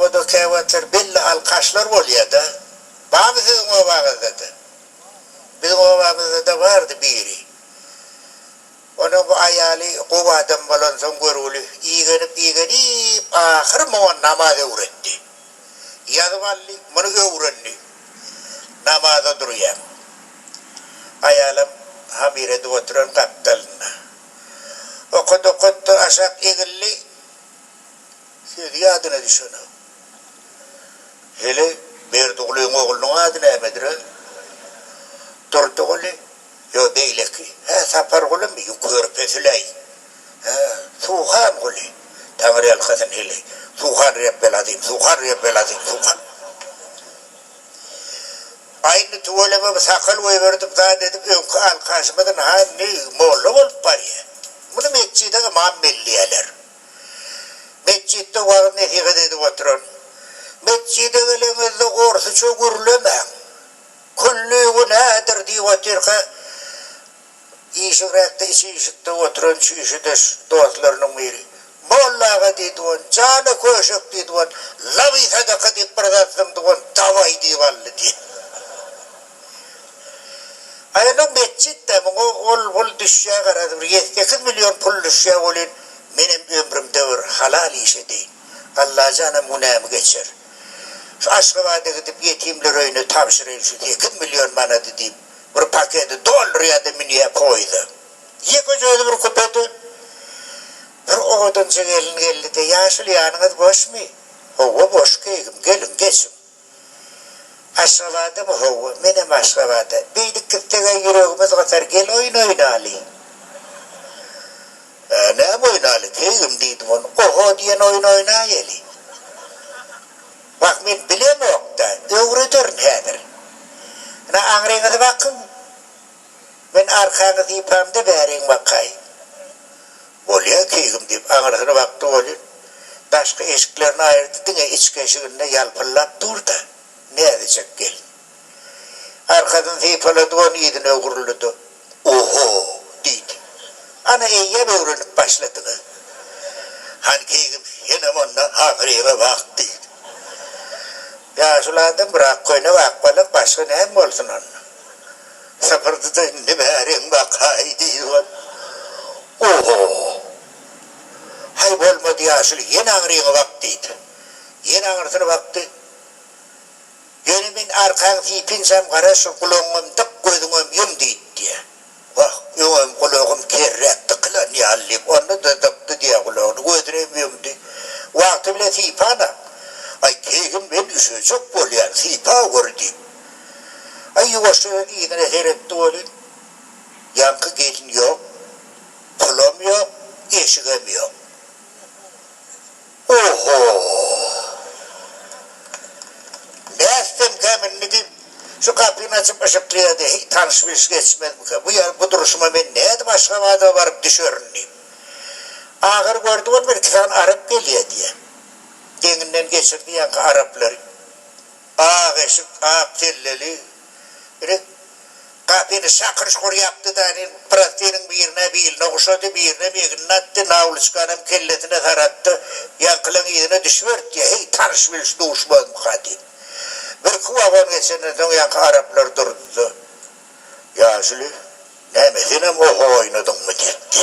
Obada käwagtlar belli alkaşlar bolýa-da. Barmy siziň obaňyzda-da? Biziň obamyzda-da bardy biri. Onuň bu aýaly gowy adam bolansoň görgüli igenip-igenip ahyry muňa namaz öwretdi. Ýazyp aldy, muny öwrendi. Namaza durýar. Aýalam hamyr edip oturan gapdalynda. Okat-okatdy, aşak egildi. Sözi ýadyna düşenok. Heleý, Berdigulyň oglunyň ady nämedir-ä? Durdyguly. Ýo, beýleki. Hä, Sapargulymy? Ýu, körpesi-läý. Hä, Suhanguly. Taňryýalkasyn, heleý. Suhan Rebbel azym, Suhan Rebbel azym, Suhan. Aý, indi tüweleme bu sakal goýberdip, zat edip, öňki alkaşymyz ynha indi molla bolup barýa. Muny metjide ymam belleýäler. Metjitde wagyz-nesihat edip oturan. Metjide geleňizde orsuça gürlemäň. Külli günädir diýip otyrka, işigräkde içi işikde oturan çüýşedeş dostlarynyň biri, Molla aga diýdi on, jana köşek diýdi on, laby sadaka diýip bir zat zyňdy on, dawaý diýip aldy diýdi. Aý onda metjit-dä, muňa ol-bul düşýä garaz bir ýedi-sekiz million pul düşýä welin, menem ömrümde bir halal iş edeýin. Allajanam günämi geçer. Şu Aşgabada gidip ýetimler öýüne tabşyraýyn şu 8 million manady diýip, bir paketi doldurýa-da münýä poýza. Ýekeje özi bir kupede. Bir owadanja gelin geldi-de, Ýaşuly ýanyňyz boşmy? Howwa boş keýgim, geliň, geçiň. Aşgabadamy? Howwa, menem Aşgabada. Beýdip gitseg-ä ýüregimiz gysar, gel oýun oýnaly. Hä, näme oýnaly, keýgim, diýdim ony. Oho diýen oýun oýnaýaly. Wah, men bilemok-da, öwrederin häzir. Ynha, aňryňyzy bakyň. Men arkaňy sypamda bäriň bakaý. Bolýa, keýgim, diýip, aňyrsyny bakdy welin, daşky eşiklerini aýyrdy, diňe içki eşiginde ýalpyldap dur-da, näzijek gelin. Arkasyny sypalady ony yzyna öwrüldi-de, Oho! diýdi. Ana, eýýäm öwrenip başladyň-a. Hany, keýgim, senem onda aňryňa bak, diýdi. Ýaşuly adam bir ak köýnek, ak balak, başga näme bolsun onda. Sypyrdy-da, indi bäriň bakaý, diýdi ol. Oho! Haý, bolmady, ýaşuly, ýene aňryňa bak, diýdi. Ýene aňyrsyna bakdy. Ýöne men arkaň sypynçam gara şu gulagyňam dyk, gözüňem ýum diýdi diýýär. Wah, öňem gulagym kerräk dykylan ýaly diýip, onda-da dykdy diýýär gulagyny, gözünem ýumdy. Wagty bilen sypanak. Aý, keýgim, men üşejek bolýan, sypaweri diýip. Aý, ýuwaşjadan yzyna seretdi welin, ýaňky gelin ýok, pulam ýok, eşigem ýok. Oho! Nätsemkäm indi diýip, şu gapyny açyp yşyklaýardy, Heý, tanyş-biliş geçmezmikä? Bu ýa bu durşuma men nädip Aşgabada baryp düşerin diýip. Ahyry gördi ol birki sany arap gelýär diýýär. Deňinden geçirdi ýaňky araplary. Ak eşik, ak selleli. Ine, gapyny şakyr-şukur ýapdy-da, ine, prostiniň birine biline guşady, birinem egnine atdy, nawlyçkanam kellesine saratdy. Ýaňkylaň yzyna düşüberdi diýýär, Heý, tanyş-biliş duşmazmyka diýip. Birki wagon geçenden soň ýaňky araplar durdy-da, Ýaşuly, näme, senem oho oýnadyňmy? diýipdi.